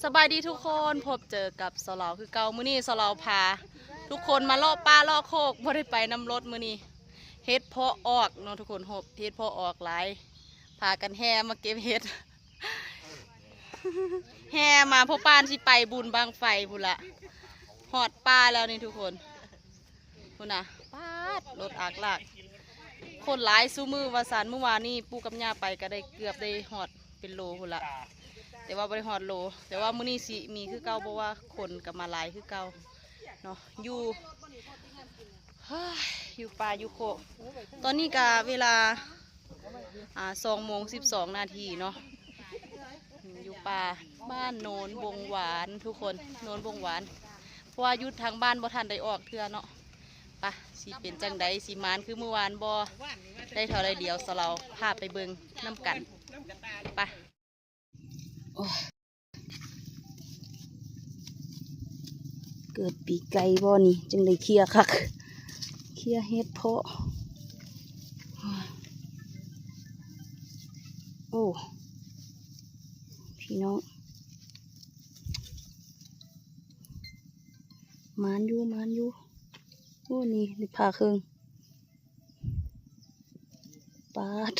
ສະບາຍດີທຸກຄົນ ພົບເຈີກັບສາວລາວຄືເກົ່າ. ມື້ນີ້ສາວລາວພາທຸກຄົນມາເລາະປ່າເລາະໂຄກ ບໍ່ໄດ້ໄປນຳລົດມື້ນີ້. ເຫັດເພາະອອກເນາະທຸກຄົນ ເຫັດເພາະອອກຫຼາຍ ພາກັນແຫ່ມາເກັບເຫັດ ແຫ່ມາ ພໍ່ປ້ານຊິໄປບຸນບັ້ງໄຟພຸ້ນລະ. ຮອດປ່າແລ້ວນີ້ທຸກຄົນ. ພຸ້ນນະ ປາດ ລົດອາກລາກ ຄົນຫຼາຍຊຸມື້ວ່າຊັ້ນ. ມື້ວານນີ້ປູ່ກັບຍ່າໄປກໍໄດ້ເກືອບໄດ້ຮອດເປັນໂລພຸ້ນລະ ແຕ່ວ່າບໍ່ໄດ້ຮອດໂລ. ແຕ່ວ່າມື້ນີ້ຊິມີຄືເກົ່າ ເພາະວ່າຄົນກໍມາຫຼາຍຄືເກົ່າເນາະ ຢູ່ ເຮີຍ ຢູ່ປ່າຢູ່ໂຄກ. ຕອນນີ້ກໍເວລາ ອ່າ ສອງໂມງສິບສອງນາທີເນາະ ຢູ່ປ່າບ້ານໂນນບົງຫວານທຸກຄົນ ໂນນບົງຫວານ. ເພາະວ່າຢູ່ທາງບ້ານບໍ່ທັນໄດ້ອອກເທື່ອເນາະ. ປະ ຊິເປັນຈັ່ງໃດ ຊິໝານຄືມື້ວານບໍ່ ໄດ້ເທົ່າໃດ ດຽວສາວລາວພາໄປເບິ່ງນຳກັນ. ປະ ໂອ້ຍ ເກີດປີໄກ່ບໍ່ນີ້ ຈຶ່ງໄດ້ເຄຍຄັກ ເຄຍເຫັດເພາະ. ໂອ້ ພີ່ນ້ອງ ໝານຢູ່ ໝານຢູ່. ໂອ້ ນີ້ໄດ້ຜ່າເຄິ່ງ. ປາດ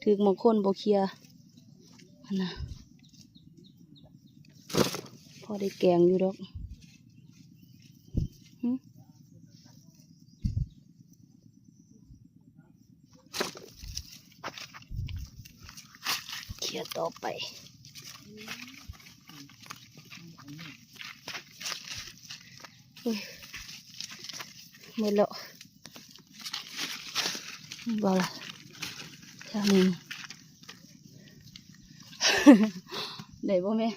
ຖືກໝາກຄົນບໍ່ເຄຍຫັ້ນນະ ພໍໄດ້ແກງຢູ່ດອກ. ຫຶ ເຄຍຕໍ່ໄປ. ເອີ ໝົດແລ້ວ ບໍ່ລະ ແຖວນີ້ ໄດ້ບໍ່ແມ່?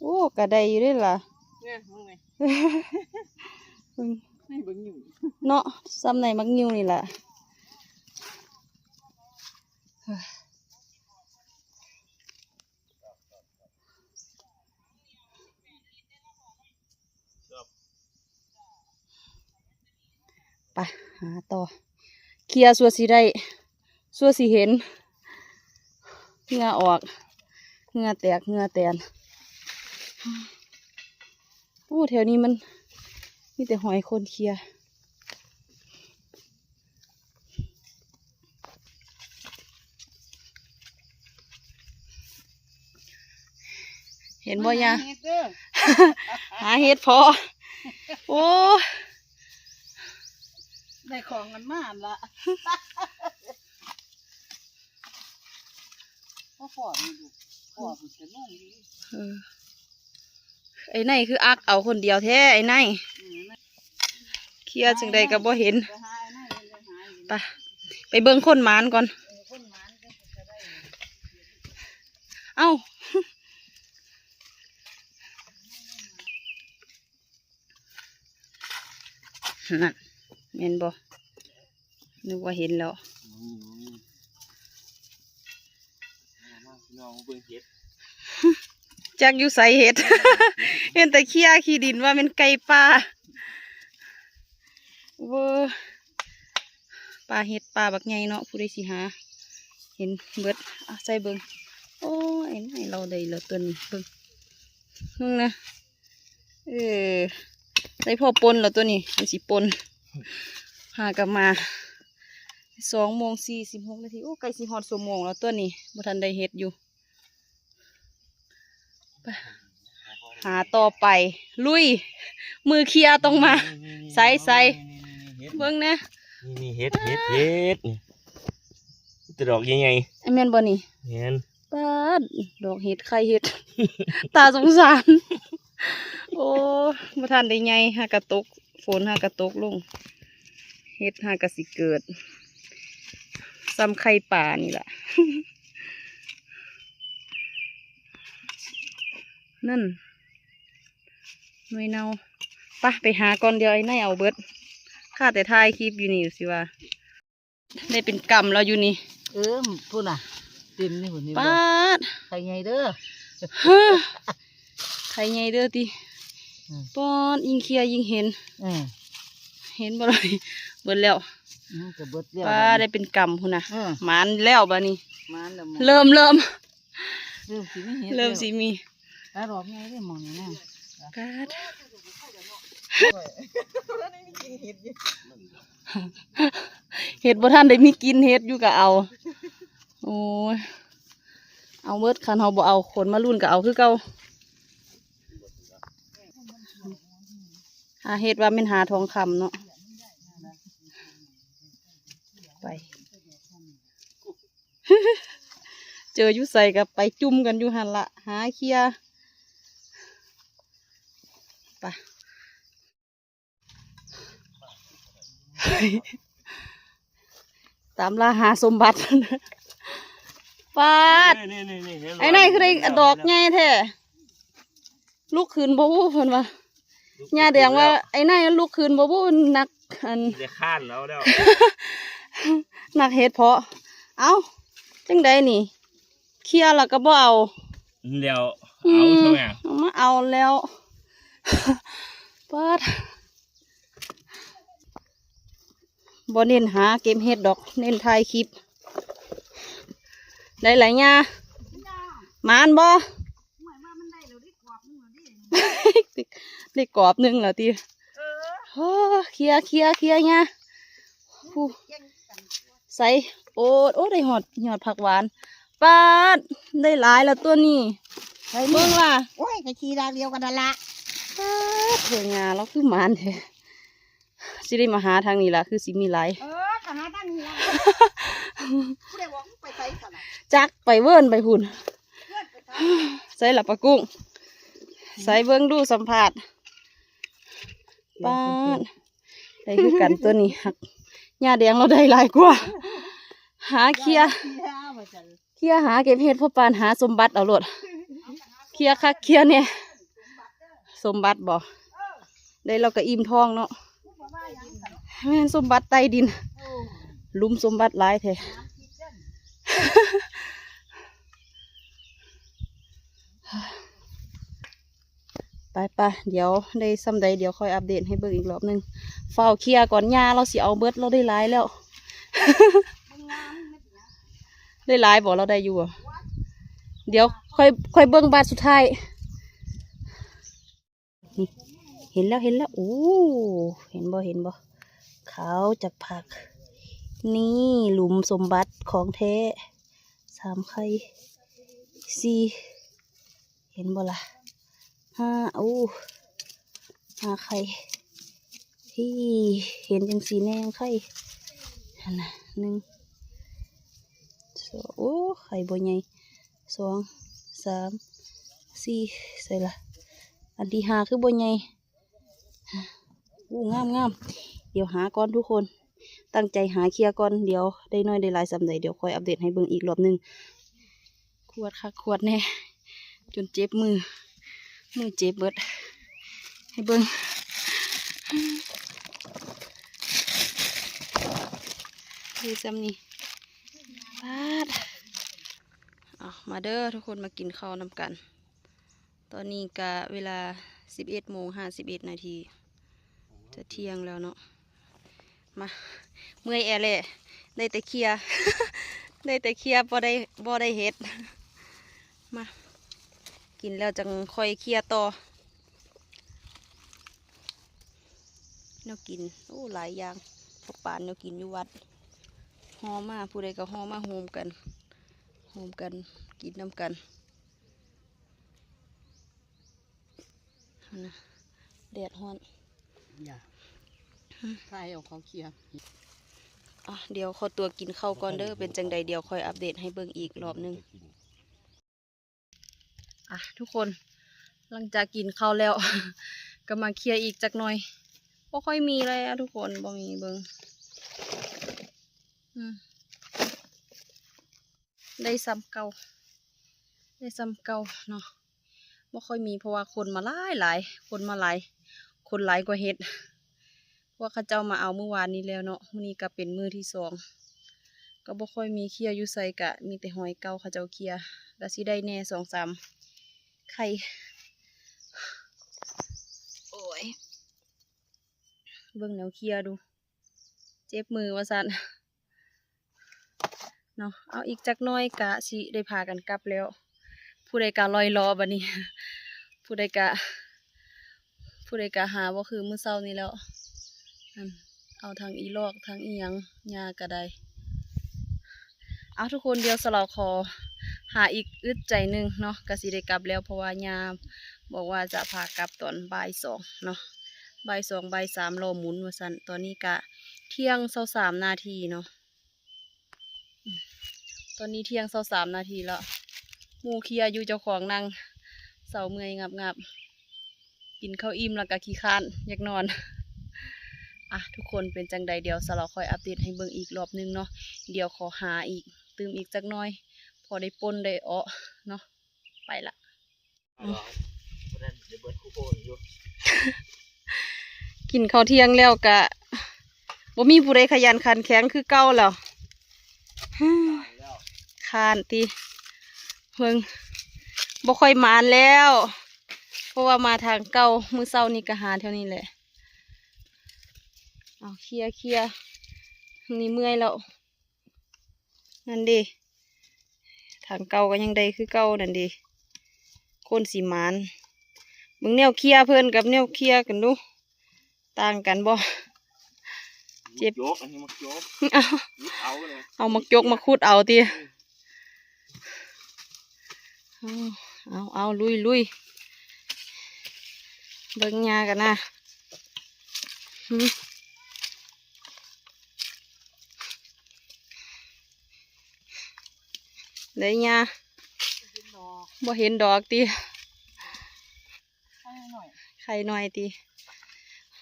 ໂອ້ ກະໄດ້ຢູ່ເດ້ລະ ເບິ່ງ ເບິ່ງຢູ່ ເນາະ ສ່ຳໃນໝາກງິ້ວນີ້ລະ. ໄປຫາຕໍ່ ເຄຍຊົ່ວຊິໄດ້ ຊົ່ວຊິເຫັນ ເຫື່ອອອກ ເຫື່ອແຕກ ເຫື່ອແຕນ. ໂອ້ ແຖວນີ້ມັນມີແຕ່ຫອຍຄົນເຄຍ. ເຫັນບໍ່ຍາ? ຫາເຫັດເດີ ຫາເຫັດເພາະ. ໂອ້ ໄດ້ຂອງກັນມາຫັ້ນລະ. ບໍ່ພໍ້ນີ້ລູກ ພໍ້ພຸ້ນກະລົງຢູ່. ເອີ ໄອ້ໄນຄືອັກເອົາຄົນດຽວແທ້ ໄອ້ໄນ. ເອີ ເຄຍຈັ່ງໃດກໍບໍ່ເຫັນ. ໄປ ໄປເບິ່ງຄົນໝານກ່ອນ. ເອີ ຄົນໝານກໍຊິໄດ້. ເອົ້າ ນັ້ນ ແມ່ນບໍ່? ນຶກວ່າເຫັນແລ້ວ. ມາ ມາ ພີ່ນ້ອງມາເບິ່ງເຫັດ. ຈັກຢູ່ໃສເຫັດ? ເຫັນແຕ່ເຄຍຂີ້ດິນ ວ່າແມ່ນໄກ່ປ່າ. ໂອ້ ປ່າເຫັດປ່າບັກໃຫຍ່ເນາະ ຜູ້ໃດຊິຫາເຫັນເບິດ. ເອົາໃສ່ເບິ່ງ. ໂອ້ຍ ໄອ້ນາຍລາວໄດ້ແລ້ວຕົວນີ້ ເບິ່ງ ເບິ່ງນະ. ເອີ ໄດ້ພໍປົນແລ້ວຕົວນີ້ ມັນຊິປົນ. ຫາກະມາ ສອງໂມງສີ່ສິບຫົກນາທີ. ໂອ້ ໃກ້ຊິຮອດຊົ່ວໂມງແລ້ວຕົວນີ້ ບໍ່ທັນໄດ້ເຫັດຢູ່. ໄປ ຫາຕໍ່ໄປ ລຸຍ ມືເຄຍຕ້ອງມາ. ໃສ ໃສ ເບິ່ງແດ່. ນີ້ ນີ້ເຫັດ ເຫັດ ເຫັດ ນີ້ ມີແຕ່ດອກໃຫຍ່ໆ. ອັນແມ່ນບໍ່ນີ້? ແມ່ນ. ປາດ ດອກເຫັດ ໄຂ່ເຫັດ ຕາສົງສານ. ໂອ້ ບໍ່ທັນໄດ້ໃຫຍ່ ຫາກະຕົກ ຝົນຫາກະຕົກລົງ ເຫັດຫາກະຊິເກີດ ສ່ຳໄຂ່ປານີ້ລະ. ນັ້ນ ໜ່ວຍເນົ່າ. ປະ ໄປຫາກ່ອນ ດຽວໄອ້ໄນເອົາເບິດ. ຂ້າແຕ່ຖ່າຍຄລິບຢູ່ນີ້ຊິວ່າ ໄດ້ເປັນກຳແລ້ວຢູ່ນີ້. ເອີ ພຸ້ນນະ ເຕັມນີ້ພຸ້ນນີ້. ປາດ ໄຂ່ໃຫຍ່ເດີ ໄຂ່ໃຫຍ່ເດີຕິ. ອືມ ປາດ ຍິ່ງເຄຍຍິ່ງເຫັນ. ເອີ ເຫັນບໍ່ລະ ເບິດແລ້ວ. ອືມ ກະເບິດແລ້ວ. ປາດ ໄດ້ເປັນກຳພຸ້ນນະ. ເອີ ໝານແລ້ວບາດນີ້ ໝານແລ້ວ. ເລີ່ມ ເລີ່ມ ເລີ່ມຊິມີເຫັດ ເລີ່ມຊິມີ ແລ້ວ ດອກໃຫຍ່ເດ້ໝ່ອງນີ້ນະ ປາດ ເຫັດບໍ່ທັນໄດ້ມີກິ່ນເຫັດຢູ່ກໍເອົາ ໂອ້ຍ ເອົາເບິດ ຄັນເຮົາບໍ່ເອົາ ຄົນມາລຸ້ນກໍເອົາຄືເກົ່າ. ຫາເຫັດວ່າແມ່ນຫາທອງຄຳເນາະ ໄປ ເຈີຢູ່ໃສກໍໄປຈຸ່ມກັນຢູ່ຫັ້ນລະ ຫາເຄຍ ໄປ ຕາມລ່າຫາສົມບັດ ປາດ ນີ້ໆໆ ເຫັນບໍ່ ໄອ້ນາຍຄືໄດ້ດອກໃຫຍ່ແທ້ ລຸກຂຶ້ນບໍ່ຮູ້ເພິ່ນວ່າ ຍາແດງວ່າ ໄອ້ນາຍລຸກຂຶ້ນບໍ່ຮູ້ ນັກ ອັນ ຊິໄດ້ຄ້ານເອົາແລ້ວ ນັກເຫັດເພາະ ເອົ້າ ຈັ່ງໃດນີ້ ເຄຍແລ້ວກໍບໍ່ເອົາ ແລ້ວ ອືມ ເອົາຊັ້ນແຫຼະ ເອົາມາເອົາແລ້ວ ປາດ ບໍ່ເນັ້ນຫາເກັບເຫັດດອກ ເນັ້ນຖ່າຍຄລິບ ໄດ້ຫຼາຍຫຍ້າ ໝານບໍ່ ໄດ້ກອບໜຶ່ງແລ້ວຕິ ເອີ ໂອ້ ເຄຍ ເຄຍ ເຄຍຫຍ້າ ຜູ້ ໃສ ໂອ້ ໂອ້ ໄດ້ຮອດ ຍອດຜັກຫວານ ປາດ ໄດ້ຫຼາຍແລ້ວຕົວນີ້ ໄດ້ ເບິ່ງລະ ໂອ້ຍ ກໍຂີ່ດາກດຽວກັນນັ້ນລະ ປາດ ເບິ່ງຫຍ້າລາວຄືໝານແທ້ ຊິໄດ້ມາຫາທາງນີ້ລະ ຄືຊິມີຫຼາຍ ເອີ ກໍຫາທາງນີ້ລະ ຜູ້ໃດບອກໄປໃສຊັ້ນນະ ຈັກ ໄປເວີ້ນໄປພຸ້ນ ເອີ້ນໄປໃສ ໃສລະປາກຸ້ງ ໃສເບິ່ງດູ ສຳພາດ ປາດ ໄດ້ຄືກັນຕົວນີ້ ຫາກຫຍ້າແດງລາວໄດ້ຫຼາຍກວ່າ ຫາເຄຍ ເຄຍຫາເກັບເຫັດ ພໍ່ປານຫາສົມບັດເອົາໂລດ ເຄຍຄັກເຄຍແນ່ ສົມບັດບໍ ໄດ້ລາວກໍອີ່ມທ້ອງເນາະ ແມ່ນສົມບັດໃຕ້ດິນ ຫຼຸມສົມບັດຫຼາຍແທ້. ໄປໆ ດຽວໄດ້ສ່ຳໃດ ດຽວຄ່ອຍອັບເດດໃຫ້ເບິ່ງອີກລອບໜຶ່ງ ຟ້າວເຄຍກ່ອນ ຫຍ້າລາວຊິເອົາເບິດ ລາວໄດ້ຫຼາຍແລ້ວ ໄດ້ຫຼາຍບໍ່ ລາວໄດ້ຢູ່ບໍ່ ດຽວຄ່ອຍ ຄ່ອຍເບິ່ງບາດສຸດທ້າຍ ນີ້ ເຫັນແລ້ວ ເຫັນແລ້ວ ໂອ້ ເຫັນບໍ່ ເຫັນບໍ່ ຂາວຈັກຜັກ ນີ້ ຫຼຸມສົມບັດຂອງແທ້ ສາມໄຂ່ ສີ່ ເຫັນບໍ່ລະ ຫ້າ ໂອ້ ຫ້າໄຂ່ ທີ່ເຫັນຈັ່ງຊີ້ແນ່ ໄຂ່ຫັ້ນນະ ໜຶ່ງ ສອງ ໂອ້ ໄຂ່ບໍ່ໃຫຍ່ ສອງ ສາມ ສີ່ ໃສລະ ອັນທີຫ້າຄືບໍ່ໃຫຍ່ ໂອ້ ງາມໆ ດຽວຫາກ່ອນທຸກຄົນ ຕັ້ງໃຈຫາເຄຍກ່ອນ ດຽວໄດ້ໜ້ອຍໄດ້ຫຼາຍສ່ຳໃດ ດຽວຄ່ອຍອັບເດດໃຫ້ເບິ່ງອີກລອບໜຶ່ງ ຂວດຄັກຂວດແນ່ ຈົນເຈັບມື ມືເຈັບເບິດ ໃຫ້ເບິ່ງ ໄດ້ສ່ຳນີ້ ປາດ ເອົາ ມາເດີທຸກຄົນ ມາກິນເຂົ້ານຳກັນ ຕອນນີ້ກະເວລາສິບເອັດໂມງຫ້າສິບເອັດນາທີ ຈະທ່ຽງແລ້ວເນາະ ມາ ເມື່ອຍແອແຫຼະ ໄດ້ແຕ່ເຄຍ ໄດ້ແຕ່ເຄຍ ບໍ່ໄດ້ ບໍ່ໄດ້ເຮັດ ມາ ກິນແລ້ວຈັ່ງຄ່ອຍເຄຍຕໍ່ ແນວກິນ ໂອ້ ຫຼາຍຢ່າງ ເຂົ້າປານແນວກິນຢູ່ວັດ ຫໍ່ມາ ຜູ້ໃດກໍຫໍ່ມາໂຮມກັນ ໂຮມກັນກິນນຳກັນ ຫັ້ນນະ ແດດຮ້ອນ ຢ່າ ຖ່າຍເອົາເຂົາເຄຍ ອ່ະ ດຽວຂໍຕົວກິນເຂົ້າກ່ອນເດີ ເປັນຈັ່ງໃດ ດຽວຄ່ອຍອັບເດດໃຫ້ເບິ່ງອີກລອບໜຶ່ງ ອ່ະ ທຸກຄົນ ຫຼັງຈາກກິນເຂົ້າແລ້ວ ກໍມາເຄຍອີກຈັກໜ່ອຍ ບໍ່ຄ່ອຍມີແລ້ວທຸກຄົນ ບໍ່ມີ ເບິ່ງ ອືມ ໄດ້ສ່ຳເກົ່າ ໄດ້ສ່ຳເກົ່າເນາະ ບໍ່ຄ່ອຍມີ ເພາະວ່າຄົນມາຫຼາຍໆ ຄົນມາຫຼາຍ ຄົນຫຼາຍກວ່າເຫັດ ພວກເຂົາເຈົ້າມາເອົາມື້ວານນີ້ແລ້ວເນາະ ມື້ນີ້ກໍເປັນມື້ທີສອງ ກໍບໍ່ຄ່ອຍມີເຄຍຢູ່ໃສ ກະມີແຕ່ຫອຍເກົ່າເຂົາເຈົ້າເຄຍ ກະຊິໄດ້ແດ່ສອງສາມໄຂ່ ໂອ້ຍ ເບິ່ງແນວເຄຍດູ ເຈັບມືວ່າຊັ້ນ ເນາະ ເອົາອີກຈັກໜ້ອຍກະຊິໄດ້ພາກັນກັບແລ້ວ ຜູ້ໃດກະລອຍລໍ້ບັດນີ້ ຜູ້ໃດກະ ຜູ້ໃດກະຫາບໍ່ຄືມື້ເຊົ້ານີ້ແລ້ວ ອັນ ເອົາທັງອີຫຼອກ ທັງອີຫຍັງ ຫຍ້າກະໄດ້. ເອົາ ທຸກຄົນ ດຽວສາວລາວຂໍຫາອີກອຶດໃຈໜຶ່ງເນາະ ກະຊິໄດ້ກັບແລ້ວ ເພາະວ່າຍ່າບອກວ່າຈະພາກັບຕອນບ່າຍສອງເນາະ ບ່າຍສອງ ບ່າຍສາມ ລໍໝູນວ່າຊັ້ນ. ຕອນນີ້ກະທ່ຽງຊາວສາມນາທີເນາະ ຕອນນີ້ທ່ຽງຊາວສາມນາທີແລ້ວ ໝູ່ເຄຍຢູ່ ເຈົ້າຂອງນັ່ງເຊົາເມື່ອຍງາບໆ ກິນເຂົ້າອີ່ມແລ້ວກະຂີ້ຄ້ານຢາກນອນ. ອ່ະ ທຸກຄົນ ເປັນຈັ່ງໃດ ດຽວສາວລາວຄ່ອຍອັບເດດໃຫ້ເບິ່ງອີກລອບໜຶ່ງເນາະ ດຽວຂໍຫາອີກ ຕື່ມອີກຈັກໜ້ອຍ ພໍໄດ້ປົ່ນໄດ້ເອາະເນາະ ໄປລະ. ກິນເຂົ້າທ່ຽງແລ້ວກະບໍ່ມີຜູ້ໃດຂະຫຍັນຂັນແຂງຄືເກົ່າແລ້ວ ຄ້ານຕິ ເບິ່ງ ບໍ່ຄ່ອຍໝານແລ້ວ ເພາະວ່າມາທາງເກົ່າ ມື້ເຊົ້ານີ້ກະຫາແຖວນີ້ແຫຼະ. ເອົາ ເຄຍ ເຄຍ ນີ້ເມື່ອຍແລ້ວ. ນັ້ນເດ ທາງເກົ່າກໍຍັງໄດ້ຄືເກົ່ານັ້ນເດ ຄົນຊິໝານ. ເບິ່ງແນວເຄຍເພິ່ນກັບແນວເຄຍກັນດູ ຕ່າງກັນບໍ່? ເຈັບ ໝາກຈົກ ອັນນີ້ໝາກຈົກ ເອົາ ຂຸດເອົາເລີຍ ເອົາໝາກຈົກມາຂຸດເອົາຕິ? ເອີ ເອົາ ເອົາ ເອົາ ລຸຍ ລຸຍ ເບິ່ງຫຍ້າກັນນະ ຫື ໄດ້ຫຍ້າ ບໍ່ເຫັນດອກຕິ? ໄຂ່ໜ້ອຍ ໄຂ່ໜ້ອຍຕິ?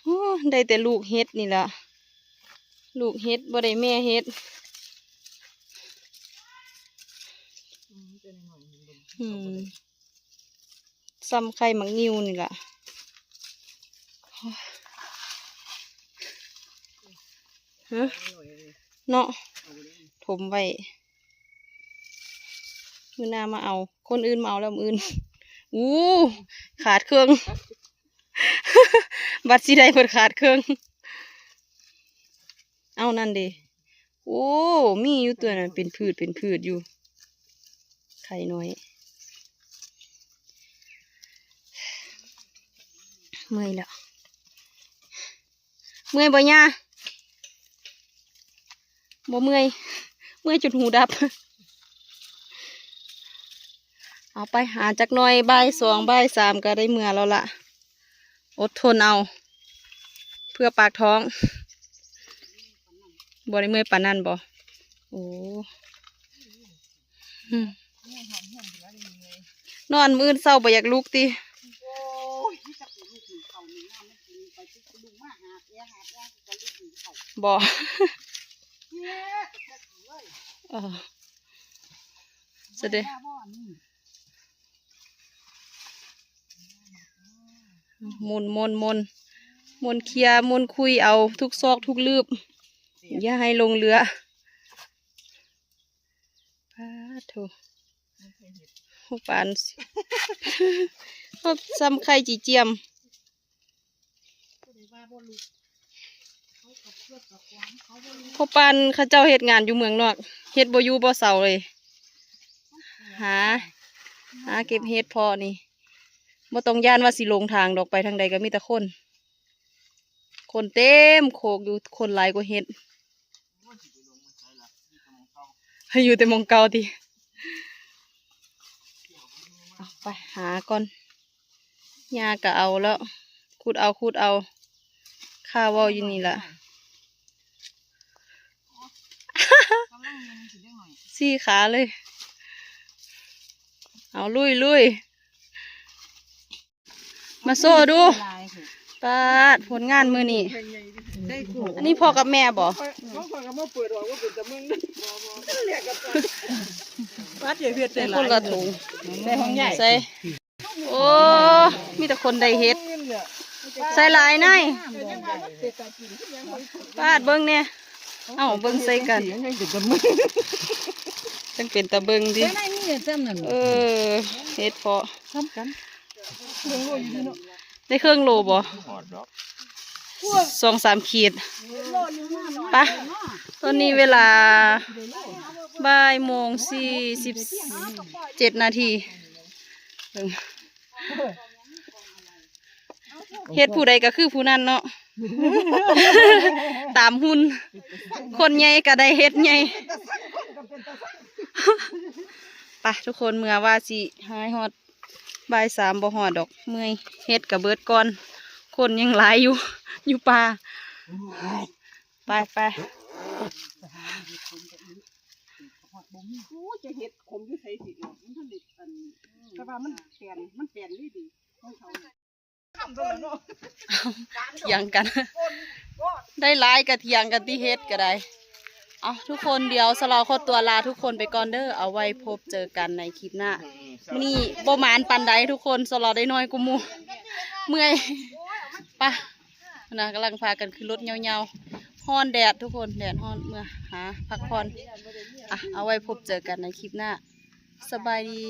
ໂອ້ ໄດ້ແຕ່ລູກເຫັດນີ້ລະ ລູກເຫັດ ບໍ່ໄດ້ແມ່ເຫັດ ອືມ ແຕ່ນ້ອຍໆ ອືມ ສ່ຳໄຂ່ໝາກງິ້ວນີ້ລະ ຮະ ເນາະ ຖົມໄວ້ ມື້ໜ້າມາເອົາ ຄົນອື່ນມາເອົາແລ້ວມື້ອື່ນ. ອູ້ ຂາດເຄິ່ງ ບັດຊິໄດ້ເພິ່ນຂາດເຄິ່ງ. ເອົາ ນັ້ນເດ ໂອ້ ມີຢູ່ຕົວນັ້ນ ເປັນພືດ ເປັນພືດຢູ່ ໄຂ່ນ້ອຍ. ເມື່ອຍແລ້ວ ເມື່ອຍບໍ່ຍ່າ? ບໍ່ເມື່ອຍ ເມື່ອຍຈົນຫູດັບ. ເອົາໄປຫາຈັກໜ້ອຍ ບ່າຍສອງ ບ່າຍສາມ ກໍໄດ້ເມືອແລ້ວລະ. ອົດທົນເອົາ ເພື່ອປາກທ້ອງ. ບໍ່ໄດ້ເມື່ອຍປານນັ້ນບໍ່? ໂອ້ ອືມ ນອນມື້ອື່ນເຊົ້າບໍ່ຢາກລຸກຕິ? ບໍ່ ເອີ ສະເດ ມົນ ມົນ ມົນ ມົນເຄຍ ມົນຄຸຍເອົາທຸກຊອກທຸກລືບ ຢ່າໃຫ້ຫຼົງເຫຼືອ. ປາດໂທ້ ພໍປານ ພໍສ່ຳໄຂ່ຈີ່ຈຽມ. ພໍປານເຂົາເຈົ້າເຮັດງານຢູ່ເມືອງນອກ ເຮັດບໍ່ຢູ່ບໍ່ເຊົາເລີຍ ຫາ ຫາເກັບເຫັດເພາະນີ້ ບໍ່ຕ້ອງຢ້ານວ່າຊິຫຼົງທາງດອກ ໄປທາງໃດກໍມີແຕ່ຄົນ ຄົນເຕັມໂຄກຢູ່ ຄົນຫຼາຍກວ່າເຫັດ. ໃຫ້ຢູ່ແຕ່ໝ່ອງເກົ່າຕິ? ເອົາໄປຫາກ່ອນ ຍ່າກໍເອົາແລ້ວ ຂຸດເອົາ ຂຸດເອົາ ຂ້າເວົ້າຢູ່ນີ້ລະ ສີ່ຂາເລີຍ. ເອົາ ລຸຍ ລຸຍ. ມາໂຊດູ ປາດ ຜົນງານມື້ນີ້. ອັນນີ້ພໍ່ກັບແມ່ບໍ່? ຂອງຂ້ອຍກໍມາເປີດອອກວ່າເປັນຕາເບິ່ງເດີ. ປາດ ຢ່າເຮັດໃສ່ຫຼາຍ ຄົນລະຖົງ ໃສ່ຂອງໃຫຍ່ ໃສ່. ໂອ້ ມີແຕ່ຄົນໄດ້ເຫັດ ໃສ່ຫຼາຍນາຍ. ປາດ ເບິ່ງແດ່. ເອົ້າ ເບິ່ງໃສ່ກັນ ຍັງເປັນຕາເບິ່ງ ຈັ່ງເປັນຕາເບິ່ງຕິ? ໃນນີ້ສ່ຳນັ້ນ ເອີ ເຫັດເພາະສ່ຳກັນ ເບິ່ງໂລຢູ່ນີ້ເນາະ ໄດ້ເຄິ່ງໂລບໍ່? ຮອດດອກ ສອງສາມຂີດ. ໄປ ຕອນນີ້ເວລາບ່າຍໂມງສີ່ສິບເຈັດນາທີ. ເບິ່ງ ເຮັດຜູ້ໃດກໍຄືຜູ້ນັ້ນເນາະ ຕາມຫຸ່ນ ຄົນໃຫຍ່ກໍໄດ້ເຮັດໃຫຍ່ ໄປທຸກຄົນ ເມືອວ່າຊິຫາຮອດບ່າຍສາມບໍ່ຮອດດອກ ເມື່ອຍ ເຮັດກໍເບິດກ່ອນ ຄົນຍັງຫຼາຍຢູ່ ຢູ່ປ່າ ໄປໆ ໂອ້ຍ ຈະເຮັດຂົມຢູ່ໃສຊິອອກ ມັນທັນໄດ້ອັນ ແຕ່ວ່າມັນແປນ ມັນແປນດີໆ ຂອງເຂົາ ຖຽງກັນ ໄດ້ຫຼາຍກະຖຽງກັນຕິ ເຮັດກະໄດ້. ເອົາ ທຸກຄົນ ດຽວສະເລາຂໍຕົວລາທຸກຄົນໄປກ່ອນເດີ ເອົາໄວ້ພົບເຈີກັນໃນຄລິບໜ້າ. ມື້ນີ້ບໍ່ໝານປານໃດທຸກຄົນ ສະເລາໄດ້ໜ້ອຍກວ່າໝູ່ ເມື່ອຍ ປະ ນະ ກຳລັງພາກັນຂຶ້ນລົດເຫງົາໆ ຮ້ອນແດດທຸກຄົນ ແດດຮ້ອນ ເມືອຫາພັກຜ່ອນ. ອ່ະ ເອົາໄວ້ພົບເຈີກັນໃນຄລິບໜ້າ ສະບາຍດີ.